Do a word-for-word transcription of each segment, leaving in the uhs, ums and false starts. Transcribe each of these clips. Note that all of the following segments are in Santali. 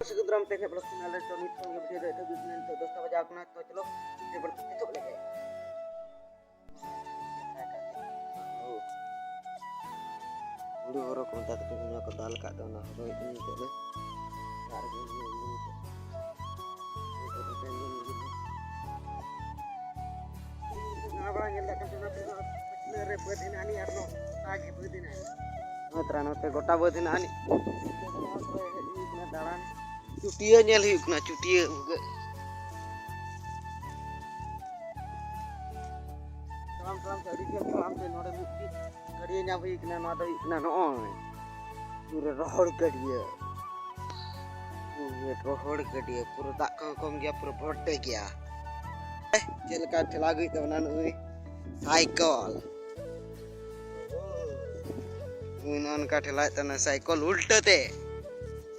ᱥᱟᱹᱜᱩᱱ ᱫᱟᱨᱟᱢ ᱛᱮ ᱦᱮᱡ ᱵᱚᱞᱚ ᱥᱮ ᱟᱞᱮ ᱫᱚ ᱱᱤᱛ ᱠᱷᱚᱱ ᱜᱮ ᱵᱷᱤᱰᱤᱭᱳ ᱫᱚ ᱮᱛᱚᱦᱚᱵ ᱦᱩᱭᱩᱜ ᱠᱟᱱᱟ᱾ ᱱᱤᱛᱚᱜ ᱫᱚᱥᱴᱟ ᱵᱟᱡᱟᱣ ᱠᱟᱱᱟ, ᱛᱚ ᱪᱚᱞᱚ ᱵᱷᱤᱰᱤᱭᱳ ᱵᱚᱱ ᱮᱛᱚᱦᱚᱵ ᱞᱮᱜᱮ᱾ ᱦᱩᱲᱩ ᱦᱚᱨᱚ ᱠᱚ ᱢᱮᱛᱟ ᱛᱟᱠᱚ ᱱᱚᱣᱟ ᱠᱚ ᱫᱟᱞ ᱠᱟᱜ ᱫᱚ, ᱚᱱᱟ ᱦᱚᱨᱚᱭᱮᱫ ᱠᱟᱹᱱᱟᱹᱧ ᱱᱤᱛᱚᱜ ᱫᱚ᱾ ᱚᱲᱟᱜ ᱨᱮᱜᱮ ᱢᱮᱱᱟᱹᱧᱟ, ᱤᱧ ᱫᱚ᱾ ᱫᱟᱬᱟ ᱵᱟᱲᱟ ᱧᱮᱞ ᱫᱟᱲᱮᱭᱟᱜ ᱠᱟᱱ ᱛᱟᱦᱮᱱᱟ, ᱯᱤᱪᱷᱞᱟᱹ ᱨᱮ ᱵᱟᱹᱫᱽ ᱦᱮᱱᱟᱜ ᱟᱹᱱᱤᱡ ᱟᱨ ᱱᱚᱛᱮ ᱜᱮ ᱵᱟᱹᱫᱽ ᱦᱮᱱᱟᱜ ᱟᱹᱱᱤᱡ᱾ ᱱᱚᱛᱮ ᱨᱮ ᱱᱚᱛᱮ ᱜᱚᱴᱟ ᱵᱟᱹᱫᱽ ᱦᱮᱱᱟᱜ ᱟᱹᱱᱤᱡ᱾ ᱱᱚᱣᱟ ᱠᱚᱨᱮ ᱦᱮᱡ ᱦᱩᱭ ᱠᱟᱱᱟ ᱫᱟᱬᱟᱱ᱾ ᱪᱩᱴᱭᱟᱹ ᱧᱮᱞ ᱦᱩᱭᱩᱜ ᱠᱟᱱᱟ, ᱪᱩᱴᱭᱟᱹ ᱵᱷᱩᱜᱟᱹᱜ᱾ ᱛᱟᱲᱟᱢ ᱛᱟᱲᱟᱢ ᱛᱮ ᱟᱹᱰᱤ ᱡᱷᱟᱹᱞ ᱛᱟᱲᱟᱢ ᱛᱮ ᱱᱚᱰᱮ ᱢᱤᱫᱴᱤᱡ ᱜᱟᱹᱰᱭᱟᱹ ᱧᱟᱢ ᱦᱩᱭ ᱠᱟᱱᱟ᱾ ᱱᱚᱣᱟ ᱫᱚ ᱦᱩᱭᱩᱜ ᱠᱟᱱᱟ ᱱᱚᱜᱼᱚᱭ ᱯᱩᱨᱟᱹ ᱨᱚᱦᱚᱲ ᱜᱟᱹᱰᱭᱟᱹ, ᱯᱩᱨᱟᱹ ᱨᱚᱦᱚᱲ ᱜᱟᱹᱰᱭᱟᱹ, ᱯᱩᱨᱟᱹ ᱫᱟᱜ ᱠᱚᱦᱚᱸ ᱠᱚᱢ ᱜᱮᱭᱟ, ᱯᱩᱨᱟᱹ ᱵᱚᱰᱮ ᱜᱮᱭᱟ᱾ ᱮ, ᱪᱮᱫ ᱞᱮᱠᱟ ᱴᱷᱮᱞᱟᱣ ᱟᱹᱜᱩᱭᱮᱫ ᱛᱟᱵᱚᱱᱟ ᱱᱩᱭ ᱥᱟᱭᱠᱚᱞ᱾ ᱱᱩᱭ ᱱᱚᱜᱼᱚ ᱱᱚᱝᱠᱟ ᱴᱷᱮᱞᱟᱣᱮᱫ ᱛᱟᱵᱚᱱᱟ ᱥᱟᱭᱠᱚᱞ ᱩᱞᱴᱟᱹ ᱛᱮ,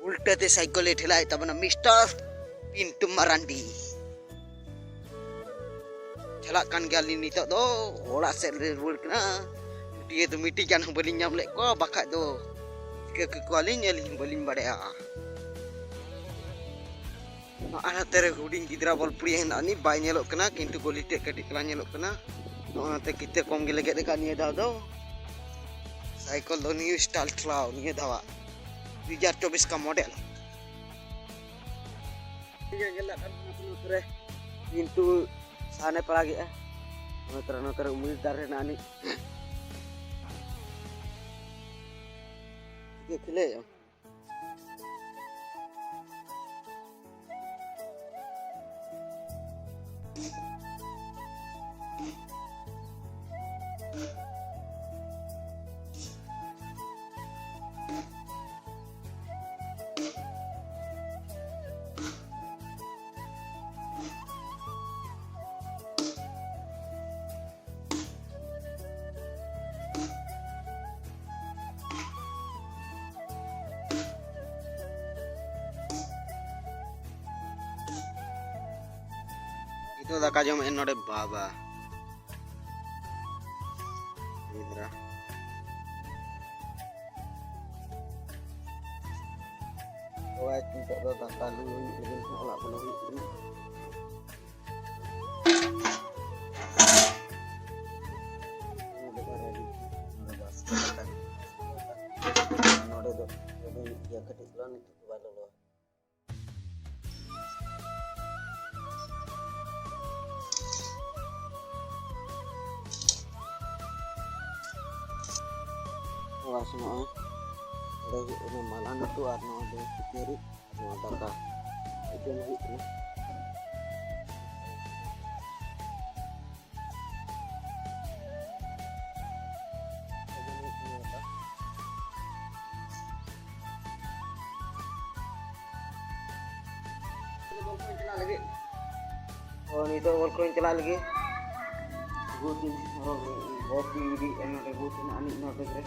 ᱩᱞᱴᱟᱹ ᱛᱮ ᱥᱟᱭᱠᱚᱞᱮ ᱴᱷᱮᱞᱟᱣᱮᱫ ᱛᱟᱵᱚᱱᱟ ᱢᱤᱥᱴᱟᱨ ᱯᱤᱱᱴᱩ ᱢᱟᱨᱟᱱᱰᱤ᱾ ᱪᱟᱞᱟᱜ ᱠᱟᱱ ᱜᱮᱭᱟᱞᱤᱧ ᱱᱤᱛᱚᱜ ᱫᱚ, ᱚᱲᱟᱜ ᱥᱮᱫ ᱞᱮ ᱨᱩᱣᱟᱹᱲ ᱠᱟᱱᱟ᱾ ᱪᱩᱴᱭᱟᱹ ᱫᱚ ᱢᱤᱫᱴᱤᱡ ᱜᱟᱱ ᱦᱚᱸ ᱵᱟᱹᱞᱤᱧ ᱧᱟᱢ ᱞᱮᱫ ᱠᱚᱣᱟ, ᱵᱟᱠᱷᱟᱡ ᱫᱚ ᱪᱤᱠᱟᱹ ᱠᱮᱠᱚᱣᱟᱞᱤᱧ, ᱟᱹᱞᱤᱧ ᱦᱚᱸ ᱵᱟᱹᱞᱤᱧ ᱵᱟᱲᱟᱭᱟ᱾ ᱟᱨ ᱱᱚᱛᱮ ᱨᱮ ᱦᱩᱰᱤᱧ ᱜᱤᱫᱽᱨᱟᱹ ᱵᱚᱞ ᱯᱩᱲᱤᱭᱟᱹ ᱦᱮᱱᱟᱜ ᱟᱹᱱᱤᱡ, ᱵᱟᱭ ᱧᱮᱞᱚᱜ ᱠᱟᱱᱟ, ᱠᱤᱱᱛᱩ ᱜᱚᱞᱤ ᱴᱷᱮᱡ ᱠᱟᱹᱴᱤᱡ ᱛᱟᱞᱟᱝ ᱧᱮᱞᱚᱜ ᱠᱟᱱᱟ᱾ ᱱᱚᱜᱼᱚ ᱱᱚᱛᱮ ᱠᱤᱛᱟᱹ ᱠᱚᱢ ᱜᱮᱞᱮ ᱜᱮᱫ ᱟᱠᱟᱫ ᱱᱤᱭᱟᱹ ᱫᱷᱟᱣ ᱫᱚ᱾ ᱥᱟᱭᱠᱚᱞ ᱫᱚ ᱱᱤᱭᱩ ᱥᱴᱟᱭᱤᱞ ᱴᱷᱮᱞᱟᱣ, ᱱᱤᱭᱟᱹ ᱫᱷᱟᱣᱟᱜ ᱫᱩ ᱦᱟᱡᱟᱨ ᱪᱚᱵᱵᱤᱥ ᱠᱟ ᱢᱚᱰᱮᱞ᱾ ᱤᱭᱟᱹ ᱧᱮᱞ ᱫᱟᱲᱮᱭᱟᱜ ᱠᱟᱱ ᱛᱟᱦᱮᱱᱟ ᱱᱚᱛᱮ ᱨᱮ, ᱠᱤᱱᱛᱩ ᱥᱟᱦᱟᱱᱮ ᱯᱟᱲᱟᱜᱮᱜᱼᱟ᱾ ᱱᱚᱛᱮ ᱨᱮ, ᱱᱚᱛᱮ ᱨᱮ ᱩᱢᱤᱨ ᱫᱟᱨᱮ ᱦᱮᱱᱟᱜ ᱟᱹᱱᱤᱡ᱾ ᱪᱮᱫ ᱠᱷᱤᱞᱟᱹᱭᱮᱫ ᱟᱢ? ᱱᱤᱛᱚᱜ ᱫᱟᱠᱟ ᱡᱚᱢᱮᱫ ᱱᱚᱰᱮ ᱵᱟᱵᱟ᱾ ᱜᱤᱫᱽᱨᱟᱹ᱾ ᱱᱤᱛᱚᱜ ᱫᱚ ᱫᱟᱠᱟ ᱞᱩ ᱦᱩᱭᱩᱜ ᱞᱟᱹᱜᱤᱫ ᱦᱟᱸᱜ ᱚᱲᱟᱜ ᱵᱚᱞᱚ ᱦᱩᱭᱩᱜ ᱠᱟᱱᱟ᱾ ᱱᱚᱰᱮ ᱫᱚ ᱟᱹᱰᱤ ᱜᱮᱭᱟ ᱠᱟᱹᱴᱤᱡ ᱪᱟᱞᱟᱝ ᱱᱤᱛᱚᱜ ᱫᱚ ᱵᱟᱭ ᱞᱚᱞᱚᱣᱟ᱾ ᱛᱚᱣᱟ ᱥᱮ ᱱᱚᱜᱼᱚᱭ ᱱᱚᱰᱮ ᱦᱩᱭᱩᱜ ᱠᱟᱱᱟ ᱢᱟᱞᱦᱟᱱ ᱩᱛᱩ ᱟᱨ ᱱᱚᱣᱟ ᱫᱚ ᱠᱷᱟᱹᱡᱟᱹᱲᱤ ᱟᱨ ᱱᱚᱣᱟ ᱫᱟᱠᱟ ᱡᱚᱢ ᱦᱩᱭᱩᱜ ᱠᱟᱱᱟ᱾ ᱵᱚᱞ ᱠᱷᱚᱱ ᱪᱟᱞᱟᱜ ᱞᱟᱹᱜᱤᱫ᱾ ᱛᱚ, ᱱᱤᱛᱚᱜ ᱵᱚᱞ ᱠᱷᱚᱱ ᱪᱟᱞᱟᱜ ᱞᱟᱹᱜᱤᱫ᱾ ᱵᱚᱞ ᱤᱧ ᱤᱫᱤᱭᱮᱫᱼᱟ ᱱᱚᱰᱮ, ᱵᱚᱞ ᱢᱮᱱᱟᱜᱼᱟ ᱟᱹᱱᱤᱡ ᱱᱚᱰᱮ ᱨᱮ᱾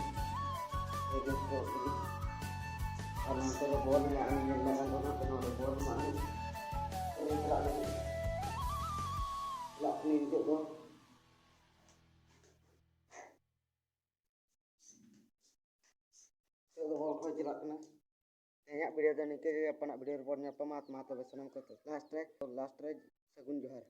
ᱟᱨ ᱱᱚᱱᱛᱮ ᱨᱮ ᱵᱚᱞ ᱢᱮᱱᱟᱜᱼᱟ ᱟᱹᱱᱤᱡ, ᱧᱮᱞ ᱢᱮ ᱜᱟᱱᱚᱜ ᱠᱟᱱᱟ, ᱱᱚᱰᱮ ᱵᱚᱞ ᱢᱮᱱᱟᱜᱼᱟ ᱟᱹᱱᱤᱡ᱾ ᱛᱚ, ᱪᱟᱞᱟᱜ ᱞᱟᱹᱜᱤᱫ᱾ ᱪᱟᱞᱟᱜ ᱠᱟᱹᱱᱟᱹᱧ ᱱᱤᱛᱚᱜ ᱫᱚ᱾ ᱱᱤᱛᱚᱜ ᱫᱚ ᱵᱚᱞ ᱠᱷᱚᱱ ᱪᱟᱞᱟᱜ ᱠᱟᱱᱟ᱾ ᱛᱮᱦᱮᱧᱟᱜ video ᱫᱚ ᱱᱤᱝᱠᱟᱹ ᱜᱮ, ᱜᱟᱯᱟᱱᱟᱜ video ᱨᱮᱵᱚᱱ ᱧᱟᱯᱟᱢᱟ᱾ ᱢᱟ ᱛᱚᱵᱮ ᱥᱟᱱᱟᱢ ᱠᱚ last ᱨᱮ, last ᱨᱮ ᱥᱟᱹᱜᱩᱱ ᱡᱚᱦᱟᱨ᱾